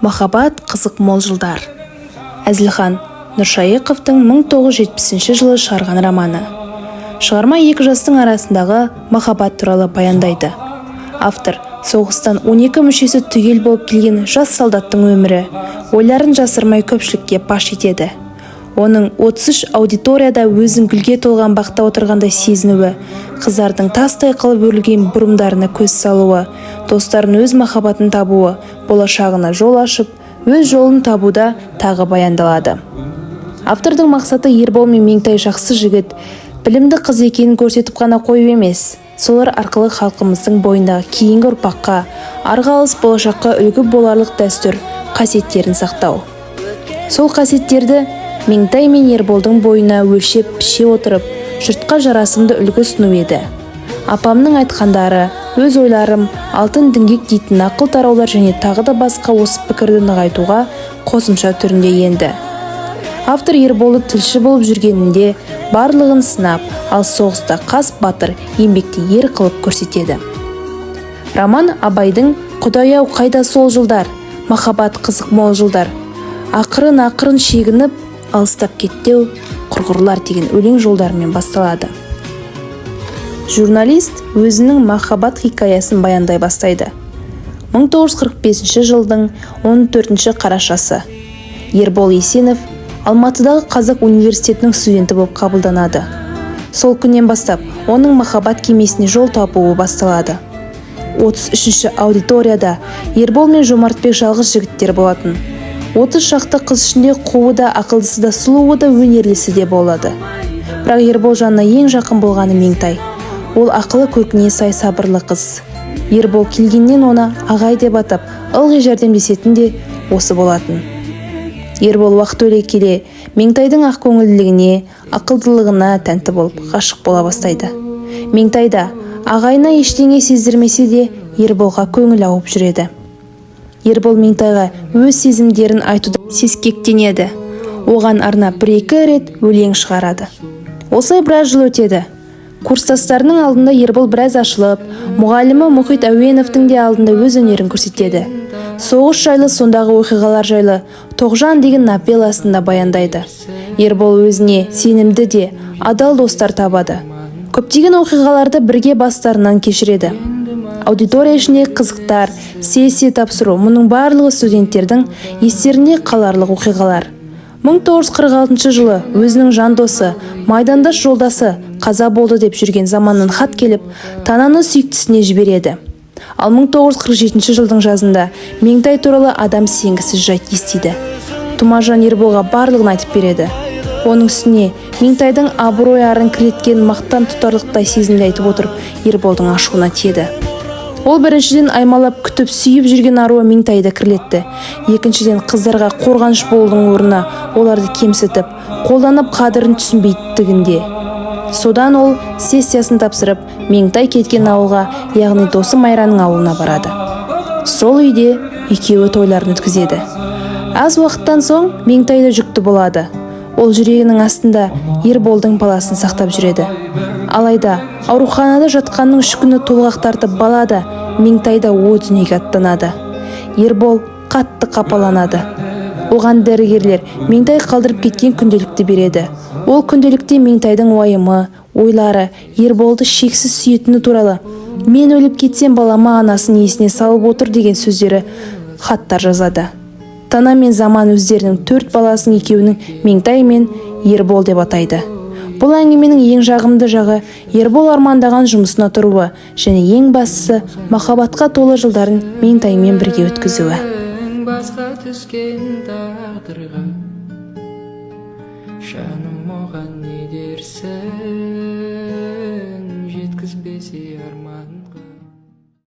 Махаббат қызық мол жылдар. Әзілхан Нұршайықовтың 1970 жылы шығарған романы. Шығарма екі жастың арасындағы махаббат туралы баяндайды. Автор соғыстан 12 мүшесі түгел болып келген жас солдаттың өмірі, ойларын жасырмай көпшілікке паш етеді. Оның 33 аудиторияда өзін гүлге толған бақта отырғандай сезінуі, қыздардың тастай қылып өрілген бұрымдарына көз салуы, достарын, өз махаббатын табуы, болашағына жол ашып, өз жолын табуда тағы баяндалады. Автордың мақсаты Ербол мен Меңтай жақсы жігіт, білімді қыз екенін көрсетіп қана қою емес, солар арқылы халқымыздың бойындағы кейінгі ұрпаққа, арғы алыс болашаққа үлгі боларлық дәстүр, қасиеттерін сақтау. Сол қасиеттерді Меңтай мен Ерболдың бойына өлшеп піше отырып, жұртқа жарасымды үлгі ұсыну еді. Апамның айтқандары, Өз ойларым, Алтын діңгек дейтін нақыл тараулар және тағы да басқа осы пікірді нығайтуға қосымша түрінде енді. Автор Ерболды тілші болып жүргенінде барлығын сынап, ал соғыста қас батыр, еңбекте ер қылып көрсетеді. Роман Абайдың «Құдай-ау, қайда сол жылдар, махаббат қызық мол жылдар, ақырын ақырын шегініп, алыстап кетті-ау құрғырлар» деген өлең жолдарымен басталады. Журналист өзінің махаббат хикаясын баяндай бастайды. 1945 жылдың 14 қарашасы. Ербол Есенов Алматыдағы Қазақ университетінің студенті болып қабылданады. Сол күннен бастап оның махаббат кемесіне жол табуы басталады. 33 аудиторияда Ербол мен Жомартбек жалғыз жігіттер болатын. 30 шақты қыз ішінде қуы да, ақылдысы да, сұлуы да, өнерлісі де болады. Бірақ Ербол жанына ең жақын болғаны Меңтай. Ол ақылы, көркіне сай сабырлы қыз. Ербол келгеннен оны ағай деп атап, ылғи жәрдемдесетін де осы болатын. Ербол уақыт өте келе Меңтайдың ақкөңілділігіне, ақылдылығына тәнті болып, ғашық бола бастайды. Меңтай да ағайына ештеңе сездірмесе де, Ерболға көңіл ауып жүреді. Ербол Меңтайға өз сезімдерін айтуда сескектенеді, оған арнап бір-екі рет өлең шығарады. Осылай біраз жыл өтеді. Курстастарының алдында Ербол біраз ашылып, мұғалімі Мұхит Әуеновтің де алдында өз өнерін көрсетеді. Соғыс жайлы, сондағы оқиғалар жайлы «Тоғжан» деген новелласында баяндайды. Ербол өзіне сенімді де адал достар табады. Көптеген оқиғаларды бірге бастарынан кешіреді. Аудитория ішіндегі қызықтар, сессия тапсыру — мұның барлығы студенттердің естерінде қаларлық оқиғалар. 1946 жылы өзінің жан досы, майдандас жолдасы қаза болды деп жүрген заманнан хат келіп, Тананы сүйіктісіне жібереді. Ал 1947 жылдың жазында Меңтай туралы адам сенгісіз жайт естиді. Тұмажан Ерболға барлығын айтып береді. Оның үстіне Меңтайдың абырой арын кірлеткен мақтан тұтарлықтай сезімді айтып отырып, Ерболдың ашуына тиеді. Ол біріншіден, аймалап күтіп, сүйіп жүрген аруы Меңтайды кірлетті, екіншіден, қыздарға қорғаныш болудың орнына оларды кемсітіп, қолданып, қадірін түсінбейтіндігінде. Содан ол сессиясын тапсырып, Меңтай кеткен ауылға, яғни досы Майраның ауылына барады. Сол үйде екеуі тойларын өткізеді. Аз уақыттан соң Меңтай да жүкті болады. Ол жүрегінің астында Ерболдың баласын сақтап жүреді. Алайда ауруханада жатқанның 3 күні толғақ тартып, бала да, Меңтай да о дүниеге аттанады. Ербол қатты қапаланады. Оған дәрігерлер Меңтай қалдырып кеткен күнделікті береді. Ол күнделікте Меңтайдың уайымы, ойлары, Ерболды шексіз сүйетіні туралы, «Мен өліп кетсем, балама анасын есіне салып отыр» деген сөздері хаттар жазады. Тана мен Заман өздерінің төрт баласының екеуінің Меңтай мен Ербол деп атайды. Бұл әңгіменің ең жағымды жағы — Ербол армандаған жұмысына тұруы және ең бастысы, махаббатқа толы жылдарын Меңтаймен бірге өткізуі. Басқа түскен тағдырға, жаным, оған не дерсің, жеткізбесе арманға.